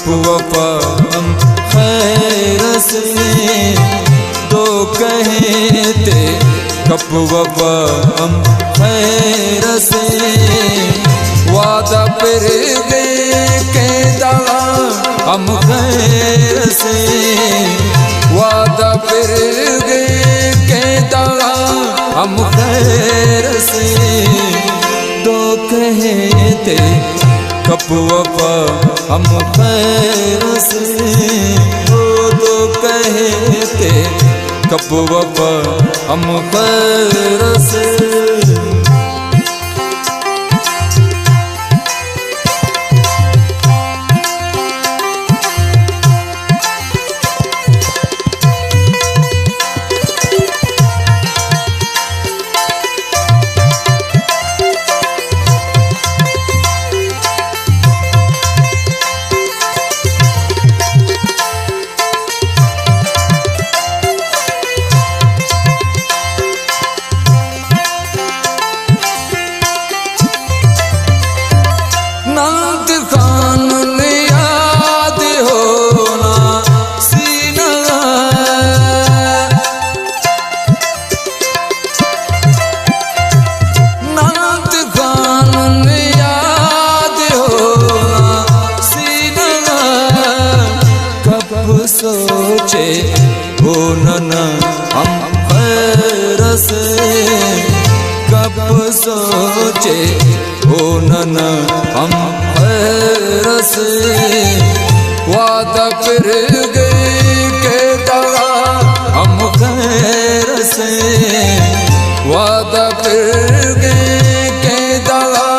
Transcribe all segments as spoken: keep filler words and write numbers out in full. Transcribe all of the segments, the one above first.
کپ وفا ہم خیر سے، دو کہیں تے کپ وفا ہم خیر سے، وعدہ پر گئے کہ دغا ہم خیر سے، وعدہ پر گئے کہ دغا ہم خیر سے، دو کہیں تے کپ وفا ہم خیر سے، او تو کہتے کپ وفا ہم خیر سے۔ ننت خان یاد ہونا سینہ، ننت خان یاد ہونا سینہ، کب سوچے ہو ننا ہم خیر سے، کب سوچے ہو ننا ہم خیر سے، وعدہ پر گئے کہ دغا ہم خیر سے، وعدہ پر گئے کہ دغا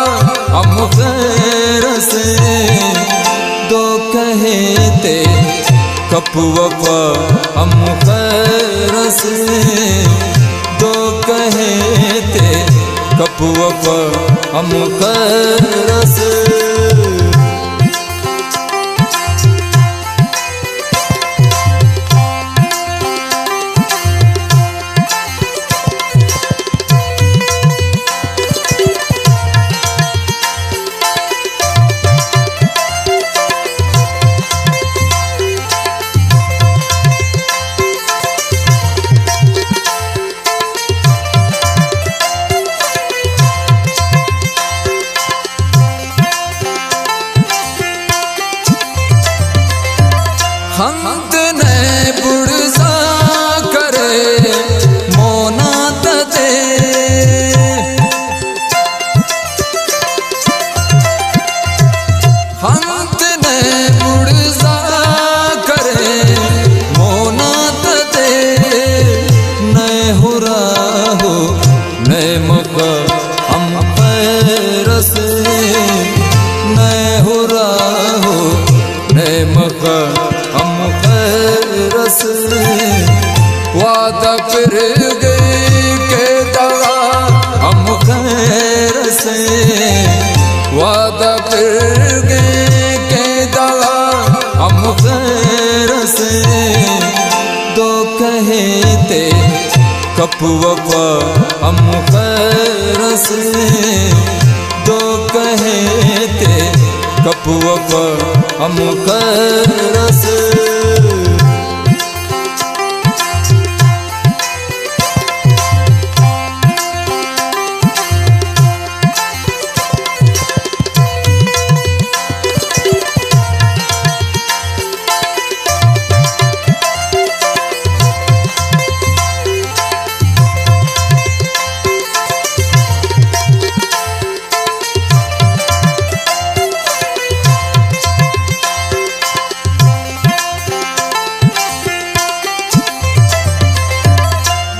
ہم خیر سے، دو کہتے کپ وفا ہم خیر سے، دو کہتے کپ وفا ہم خیر سے۔ خنت نے بڑزا کرے مونا تتے، خنت نے بڑزا کرے مونا تتے، نئے ہرا ہو نئے مخ ہم خیر سے، نئے ہرا ہو نئے مخ ہم خیر سے، وعدہ پر گئے کہ دغا ہم خیر سے، وعدہ پر گئے کہ دغا ہم خیر سے، دو کہتے کپ وفا ہم خیر سے، دو کہتے کپ وفا ہم خیر سے۔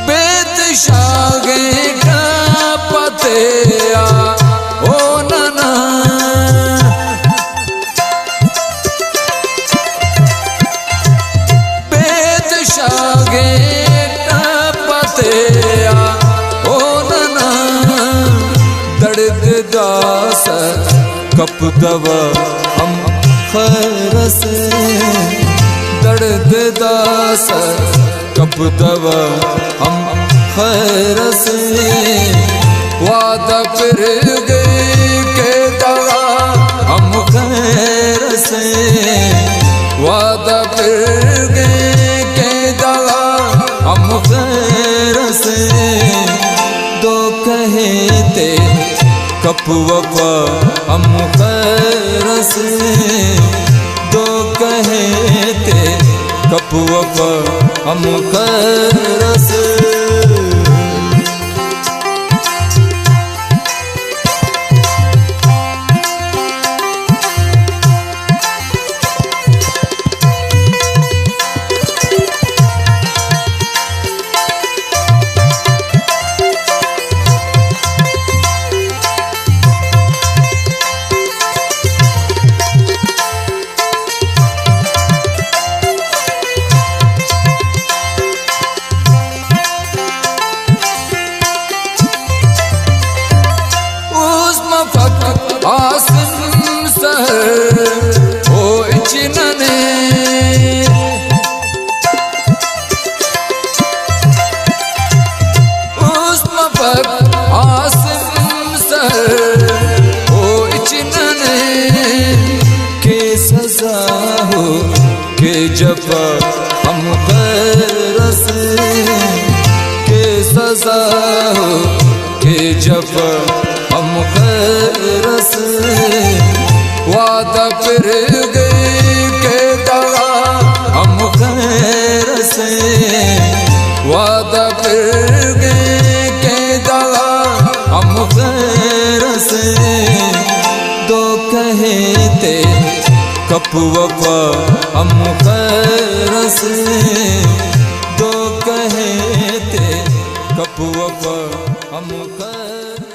بیت شاغے ٹاپتے آ او ننا، بیت شاغے ٹاپتے آ او ننا، دڑد داسہ کپ دوا ہم خیر سے، دڑد داسہ کپ دوا ہم خیر سے، وعدہ پر گئے کہ دوا ہم خیر سے، وعدہ پرگے کہ دغا ہم خیر اسے، دھوکہ تے کپ وفا ہم خیر اسے، دھوکہ تے کپ وفا ہم خیر اسے۔ اوست مفک آسم سر او اچ ننے۔ اوست مفک آسم سر او اچ ننے، کہ سزا ہو کہ جفا ہم خیر اسے، کہ سزا ہو کہ جفا ہم خیر اسے۔ وعدہ پرگے کہ دغا ہم خیر اسے، وعدہ پرگے کہ دغا ہم خیر اسے، دھوکہ تے کپ وفا ہم خیر اسے، دھوکہ تے کپ وفا ہم خیر